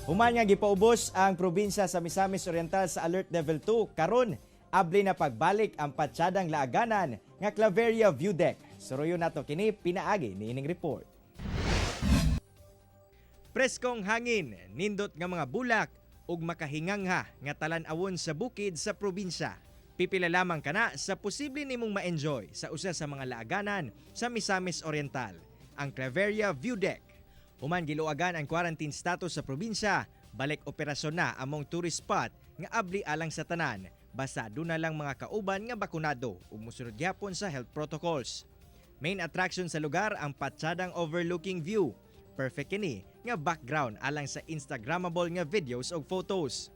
Human nga gipaubos ang probinsya sa Misamis Oriental sa Alert Level 2, karon abli na pagbalik ang patsadang laaganan nga Claveria View Deck. Suroyon nato kini pinaagi niining report. Preskong hangin, nindot nga mga bulak ug makahingangha nga talan-awon sa bukid sa probinsya. Pipila lamang kana sa posible nimong ma-enjoy sa usa sa mga laaganan sa Misamis Oriental, ang Claveria View Deck. Human giluagan ang quarantine status sa probinsya, balik operasyon na among tourist spot nga abli alang sa tanan, basta duna lang mga kauban nga bakunado ug mosunod gyapon sa health protocols. Main attraction sa lugar ang patsadang overlooking view. Perfect kini nga background alang sa Instagrammable nga videos ug photos.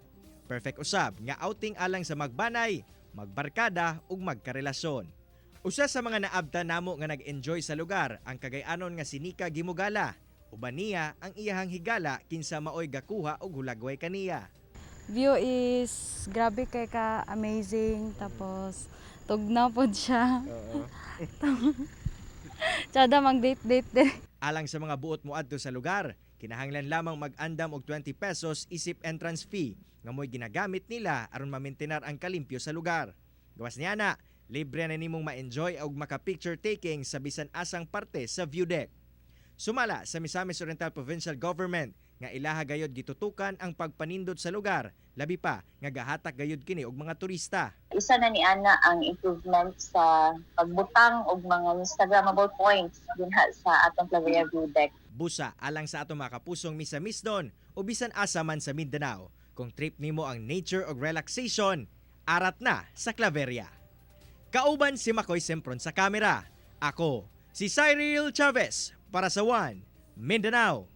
Perfect usab nga outing alang sa magbanay, magbarkada ug magkarelasyon. Usa sa mga naabta namo nga nag-enjoy sa lugar ang Cagayanon nga si Nika Gimugala. Uban niya ang iyahang higala kinsa maoy gakuha og hulagway kaniya. View is grabe kay ka amazing, tapos tugnaw pod siya. Tsada mag date date din. Alang sa mga buot moadto sa lugar, kinahanglan lamang mag-andam og 20 pesos isip entrance fee nga mo'y ginagamit nila aron mamintinar ang kalimpyo sa lugar. Gawas niya na, libre na nimong ma-enjoy og maka-picture taking sa bisan asang parte sa view deck. Sumala sa Misamis Oriental Provincial Government nga ilaha gayod gitutukan ang pagpanindot sa lugar, labi pa nga gahatak gayod kini og mga turista. Isa na ni ana ang improvement sa pagbutang og mga Instagrammable points dinha sa atong Claveria View Deck. Busa alang sa ato mga kapusong Misamisnon o bisan asa man sa Mindanao. Kung trip nimo ang nature og relaxation, arat na sa Claveria. Kauban si Makoy Sempron sa kamera. Ako, si Cyril Chavez para sa One Mindanao.